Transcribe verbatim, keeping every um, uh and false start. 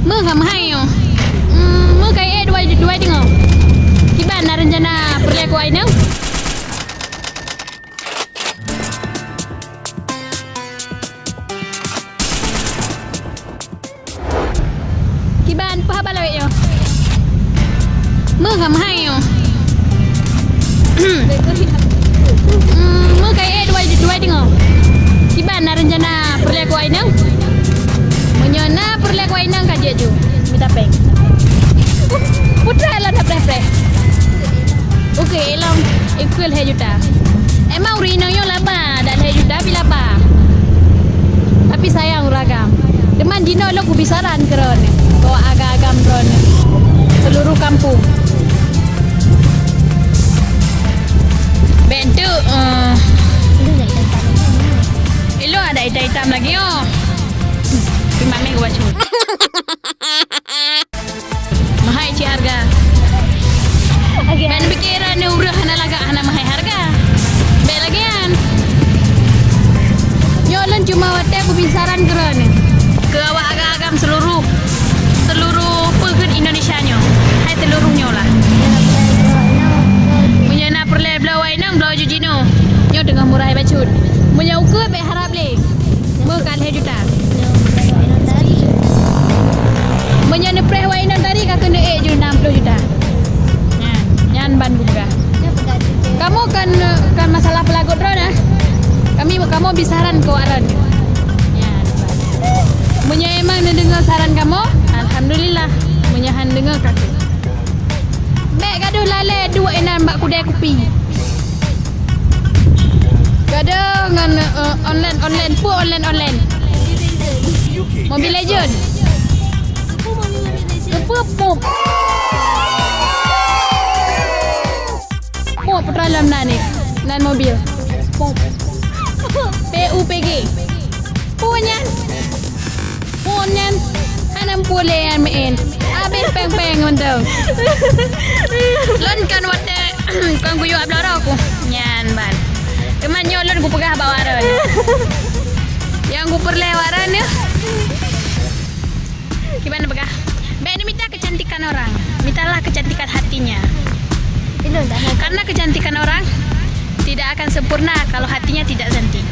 Meuh ka meuhai nyoe. Hmm, meuh ka ék duai, duai teungoh. Kiban na rencana peureulée keu inong? Kiban, peue haba lawét nyoe? Meuh ka meuhai nyoe. Hmm, meuh ka ék duai, duai teungoh. Kiban na rencana peureulée keu inong? Meunyoe na peureulée keu inong ka jeuet ju mita péng. Putra lôn preh-preh. Oke, lom ikeu lhée juta. Emang ureueng inong nyoe laba, dak lhée juta pi laba. Tapi sayang ureueng agam. Teuma jinoe lôn kubisaran keu droeneuh, keu agam-agam droeneuh, seluruh kampung. Bentuk, eh, ilong ada itam-itam lagi, oh. Terima kasih, Wacu. Meuhai cit hareuga. Oke. Ban pikiran ni ureueng hana lagak, hana meuhai hareuga. Bék lagée nyan. Nyoe lôn cuma watée peubisaran keu droeneuh. Keu awak agam-agam seluruh, seluruh peue kheun Indonesia nyoe. Hai seluruh nyoe lah. Meunyoe na peureulée bloe wai inong, bloe ju jinoe. Nyoe teungoh murah bacut. Meunyoe ukeue bék harab lé. Meuh ka lhée juta. Meunyoe neupreh wai inong tadi ka keuneuk ék ju nam ploh juta. Nyan, nyan ban buka. Kamoe kan, kan masalah peulagot droe na. Kami, kamoe bi saran keu awak droe. Nyan. Meunyoe emang neudeungoe saran kamoe, alhamdulillah. Meunyoe han deungoe ka keuh. Bék gadoh lalée duek inan bak kudée kupi. Gadoh ngon, eh, online, online, peue online, online. Mobile Legend. Peue pop? Pop putra lom nan ni. Nan mobil. Pop. P U P G. Peue nyan? Phôn nyan hana meupulée nyan meu'en. Abéh péng-péng mantong. Lôn kan watée kon kuyue bloe droe ku. Nyan ban. Teuma nyoe lôn kupeugah bak awak droe. Nyang kupeureulée awak droe nyoe. Kiban peugah. Bék neumita kecantikan orang. Mitalah kecantikan hatinya. Karena kecantikan orang tidak akan sempurna kalau hatinya tidak cantik.